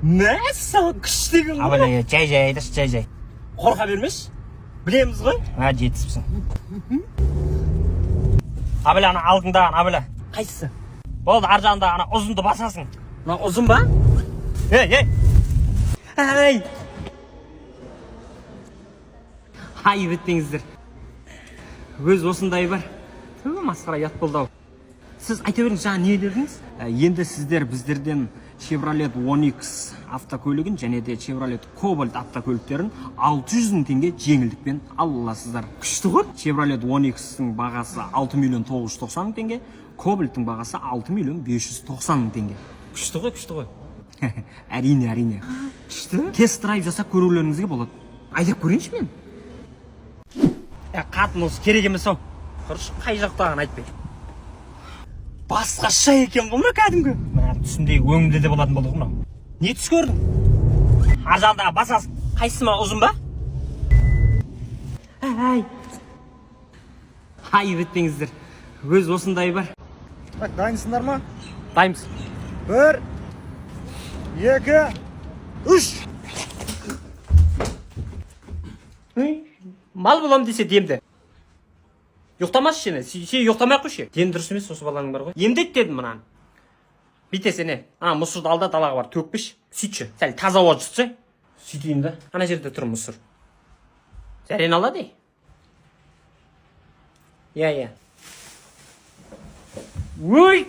Мәссаған, күшті екен ғой. Абай, жай жай айдашы, жай жай. Қорқа бермеші. Білеміз ғой. А, жетісіпсің. Абай, ана алдыңда, ана, Абай. Қайсысы? Болды, ар жағында ана ұзынды басасың. Мына ұзын ба? Ей, ей. Ай! Айып етпеңіздер. Өз осындай бар. Ту, масқара, ұят болды ау. Сіз айта беріңіз, жаңа не дедіңіз? Енді сіздер біздерден Chevrolet Onix автокөлігін және де Chevrolet Cobalt автокөліктерін 600 мың теңге жеңілдікпен ала аласыздар. Күшті ғой. Chevrolet Onix'тің бағасы 6 миллион 990 мың теңге, Cobalt'тың бағасы 6 миллион 590 мың теңге. Күшті ғой, күшті ғой. Әрине, әрине. Күшті. Тест драйв жасап көрулеріңізге болады. Айдап көрейінші мен. Ә, қатын, осы керек емес ау. Құрыш, қай жақтағын айтпай. Басқаша екен ғой мына кәдімгі. Мына түсіндегі өңімде де болатын болды ғой мынау. Не түс көрдің? Ар жағындағы басасың. Қайсысы, ма, ұзын ба? Ай. Айып етпеңіздер. Өз осындай бар. Так, дайынсыңдар ма? Дайынбыз. 1, 2, 3. Мал болам десе демді. Ұйықтамашы сені. Сен ұйықтамай ақ қойшы. Дем дұрыс емес осы баланың бар ғой. Емдет дедім мынаны. Бүйтесің, ана мусорды ал да далаға бар төкпеші. Сөйтші. Сәл таза ауа жұтса. Сөйтейін да. Ана жерде тұр мусор. Зәрені алады. Иә, иә. Ой!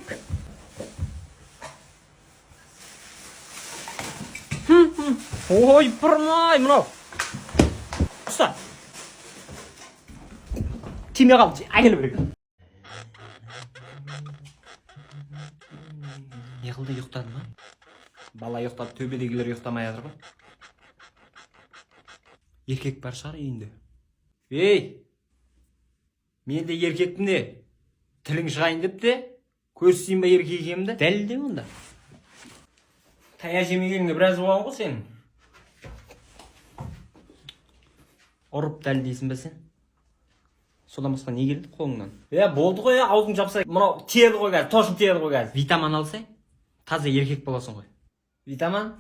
Ой, бұрмай, мынау. Ұста. Тиме қалды, әкел бір. Не қылды, ұйықтады ма? Бала ұйықтады, төбедегілер ұйықтамай жатыр ғой. Еркек бар шығар үйінде. Ей! Мен де еркекпін де. Тілің шығайын деп те, көрсетейін ба еркек екенімді? Дәлелде онда. Таяқ жемегеніңе біраз болған ғой сенің. Ұрып дәлелдейсің бе сен? Содан басқа не келді қолыңнан? Е, болды ғой, е, аузың жапса, мынау тиеді ғой қазір, точно тиеді ғой қазір. Витамин алсай, таза еркек боласың ғой. Витамин?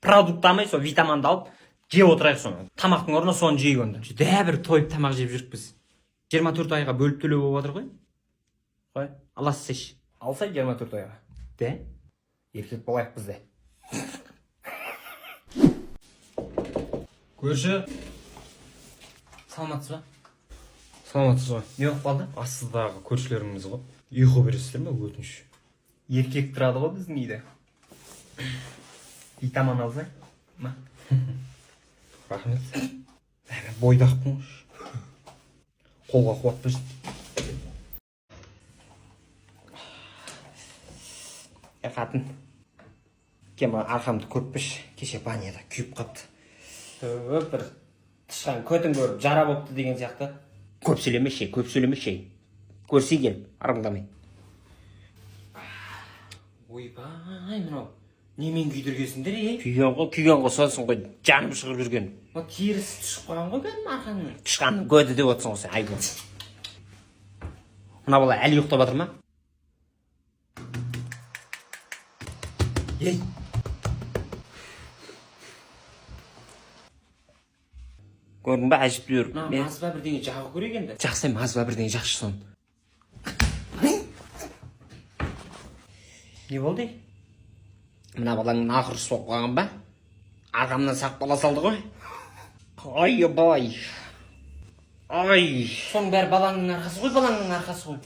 Продукт алмай, сол витаминді алып, жеп отырайық соны. Тамақтың орнына соны жейік онда. Жүдә бір тойып тамақ жеп жүріппіз. 24 айға бөліп төлеу болып жатыр ғой. Қой, аласыз. Алсай 24 айға. Де? Еркек болайық біз де. Көрші. Саламатсыз ба? Саламатсыз ба? Не болып қалды? Астыдағы көршілеріңіз ғой. Ұйқы бересіздер ме, өтініш? Еркек тұрады ғой біздің үйде. Витамин алсай. Ма. Рахмет. Бәрі бойдақпын ғой. Қолға қуат берсін. Е, қатын. Кел, мына арқамды көріп. Кеше баняда күйіп қапты. Тө, бір тышқан көтін көріп жара болыпты деген сияқты. Көп сөйлемеші, көп сөйлемеші. Көрсей келіп, арыңдамай. Ойбай, мынау немен күйдіргенсіңдер, е? Күйген ғой, күйген ғой, сонсын ғой, жаным шығып жүрген. Мына терісі түсіп қалған ғой кәдімгі арқаңның. Тышқанның көті деп отырсың ғой сен, айбын. Мына бала әлі ұйықтап жатыр ма? Ей! Көрдің ба, әжептәуір. Мына Мен маз ба, бірдеңе жағу керек енді. Жақсы, маз ба, бірдеңе жақсы соны. Не болды? Мына баланың ақыры соғып қалған ба? Арқамнан сап бала салды ғой. Ойбай. Ай. Соның бәрі балаңның арқасы ғой, балаңның арқасы ғой.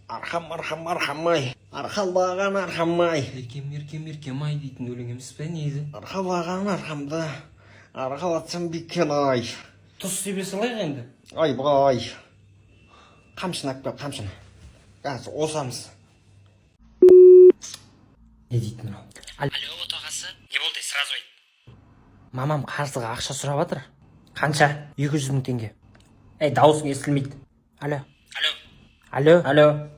Арқам, арқам, арқам ай. Арқалаған арқам ай. Еркем, еркем, еркем ай дейтін өлең емес пе негізі? Арқалаған арқамды. Арқалатсам бекер ай. Тұз себе салайық енді. Айбай. Қамшыны алып кел, қамшыны. Қазір осамыз. Не дейді мынау? Алло, отағасы. Не болды, сразу айт. Мамам қарызға ақша сұрап жатыр. Қанша? 200 мың теңге. Ей, дауысың естілмейді. Алло. Алло. Алло. Алло.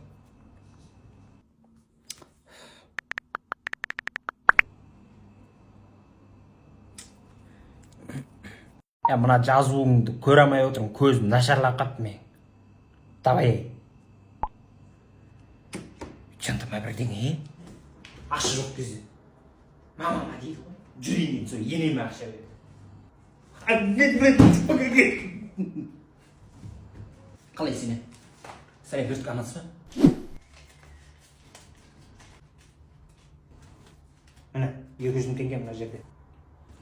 Я мына жазуыңды көре алмай отырмын, көзім нашарлап қалыпты менің. Давай. Жынды ма бірдеңе, е? Ақша жоқ кезде. Мамама дейді ғой. Жүрейін енді, сол енеме ақша беріп. Қалай сене? Сәлем, көрістік, амансыз ба? Міне, 200 000 теңге мына жерде.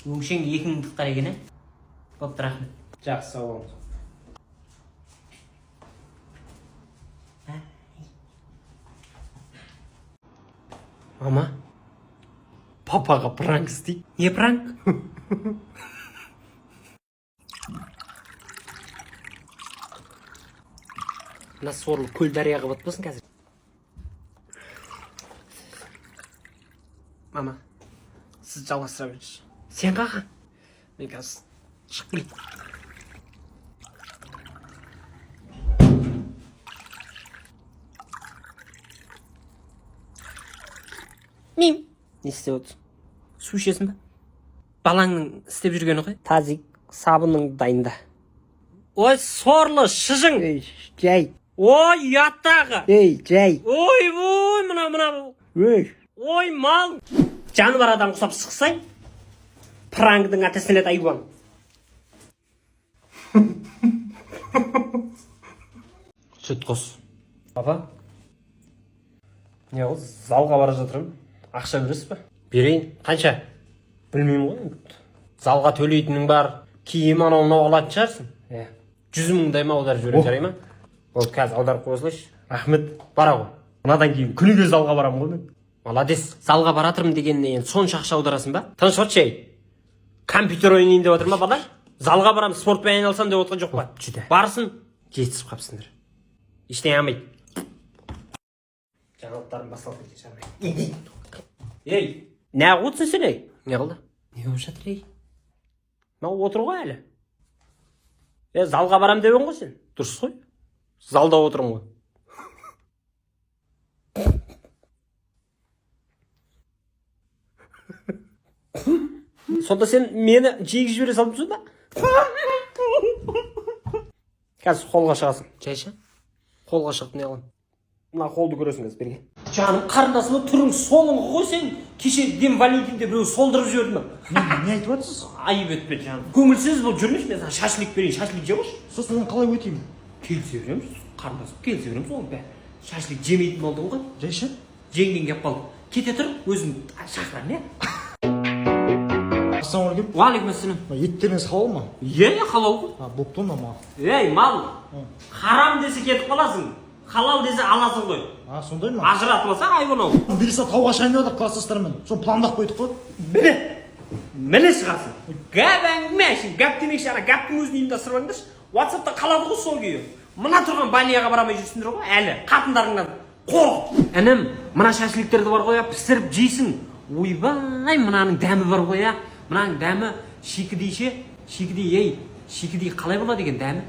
Өңшең 2000-дықтар екен, ә? Бопты, рахмет. Жақсы, сау болыңыз. Мама, папаға пранк істейік. Не пранк? Мына сорлы көл дарияға батпасын қазір. Мама, сіз жалғастыра беріңізші. Сен қаға? Мен қазір шығып келейін. Нем? Не істеп отырсың? Су ішесің ба? Балаңның істеп жүргені ғой. Тазик, сабының дайында. Ой, сорлы шыжың. Ей, жай. Ой, ұяттағы. Ей, жай. Ой, ой, мына, мына. Ей. Ой, мал. Жаны бар адам құсап шықсай, пранктың атасына айуан. Сүт қос. Папа, не ол, залға бара жатырмын. Ақша бересіз ба? Берейін. Қанша? Білмеймін ғой. Залға төлейтінің бар. Киім, анау мынау алатын шығарсың. Иә. 100 мыңдай ма аударып жіберемін, жарай ма? Болды, қазір аударып қоя салайыншы. Рахмет. Бара ғой. Мынадан кейін күніге залға барамын ғой мен. Молодец. Залға баратырмын дегеніне енді сонша ақша аударасың ба? Тыныш отыршы, ей. Компьютер ойнайын деп отыр ма бала? Залға барамын, спортпен айналысамын деп отқан жоқ па? Жүдә. Барсын, жетісіп қапсыңдар. Ештеңе алмайды. Жаңалықтарым басталып кеткен шығар. Ей, неғып отырсың сен, ей? Не қылды? Не болып жатыр, ей? Мынау отыр ғой әлі. Е, залға барам деп едің ғой сен. Дұрыс қой. Залда отырмын ғой. Сонда сен мені жегізіп жібере салдың сонда? Қазір қолға шығасың. Жайша. Қолға шығып не қыламын? Мына қолды көресің қазір, берге. Жаным қарындасым, түрің солыңғы ғой сен. Кеше дем Валентинде біреу солдырып жіберді ме? Не айтып жатсыз? Айып етпе, жаным. Көңілсіз болып жүрмеші, мен саған шашлик берейін, шашлик жеп қойшы. Сосын оны қалай өтеймін? Келісе береміз, қарындасым, келісе береміз оның бәрі. Шашлик жемейтін болдың ғой. Жайша. Жеңгең келіп қалды. Кете тұр, өзім шақырамын, иә? Ассалаумағалейкум. Уағалейкум. Мына еттеріңіз халал ма? Иә, халал ғой. А, бопты онда маған. Ей, мал, харам десе кетіп қаласың, халал десе аласың ғой. А, сондай ма? Ажыратып алсаң, айбын ау. Бұйырса, тауға шығайын деп жатыр класстастарыммен. Соны пландап қойдық қой. Міне, міне шығасың. Гәп әңгіме әшейін, гәп демекші, ана гәптің өзін ұйымдастырып алыңдаршы. Ватсапта қалады ғой сол күйі. Мына тұрған баняға бара алмай жүрсіңдер ғой әлі, қатындарыңнан қорқып. Інім, мына шашликтерді бар ғой, пісіріп жейсің. Ойбай, мынаның дәмі бар ғой, иә. Мынаның дәмі шикідей ше, шикідей, ей, шикідей қалай болады екен дәмі?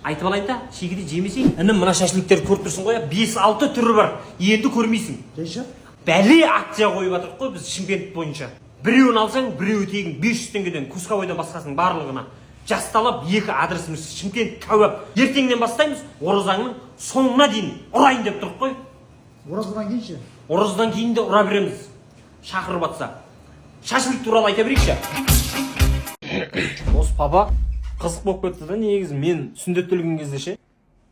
Айтып алайын да, шикідей жемесең. Інім, мына шашликтерді көріп тұрсың ғой, 5-6 түрі бар. Енді көрмейсің. Жайша. Бәле акция қойып жатырмық қой біз Шымкент бойынша. Біреуін алсаң, біреуі тегін, 500 теңгеден, Кусковойдан басқасының барлығына. Жасталап екі адресіміз Шымкент, Кәуап. Ертеңнен бастаймыз, оразаңның соңына дейін ұрайын деп тұрық қой. Оразадан кейін ше? Оразадан кейін де ұра береміз. Шақырып атса. Шашлик туралы айта берейікші. Осы, папа, қызық болып кетті да негізі, мен сүндеттелген кезде ше,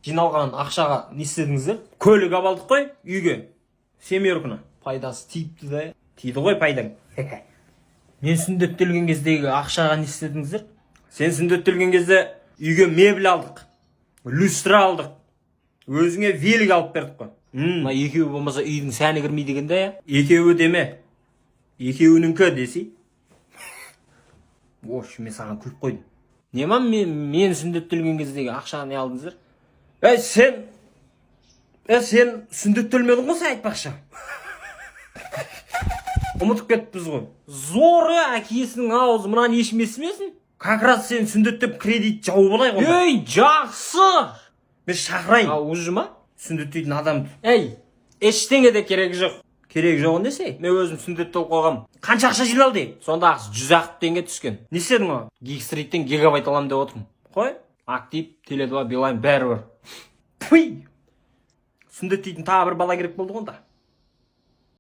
жиналған ақшаға не істедіңіздер? Көлік алып алдық қой үйге. Семерканы. Пайдасы тиіпті да. Тиді ғой пайдаң. Мен сүндеттелген кездегі ақшаға не істедіңіздер? Сен сүндеттелген кезде үйге мебель алдық. Люстра алдық. Өзіңе велик алып бердік қой. Мына екеуі болмаса үйдің сәні кірмейді екен да, иә? Екеуі деме. Екеуінікі десей. Ош, мен саған күліп қойдым. Не ма, мен сүндеттелген кездегі ақшаға не алдыңыздар? Ей, сен. Е, сен сүндеттелмедің ғой сен, айтпақшы. Ұмытып кетіппіз ғой. Зоры әкесінің аузы, мынаны ешкім естімесін. Как раз сен сүндеттеп кредит жауып алайық онда. Ей, жақсы. Мен шақырайын. А, уже ма? Сүндеттейтін адамды. Ей, ештеңе де керегі жоқ. Керегі жоғын десе, мен өзім сүндеттеп қойғам. Қанша ақша жиналды? Сонда 100 ақ теңге түскен. Не істедің оған? Гикстриттен гигабайт аламын деп отырмын. Қой, Актив, Теле2, Билайн бәрі бар. Пүй! Сүндеттейтін тағы бір бала керек болды ғой онда.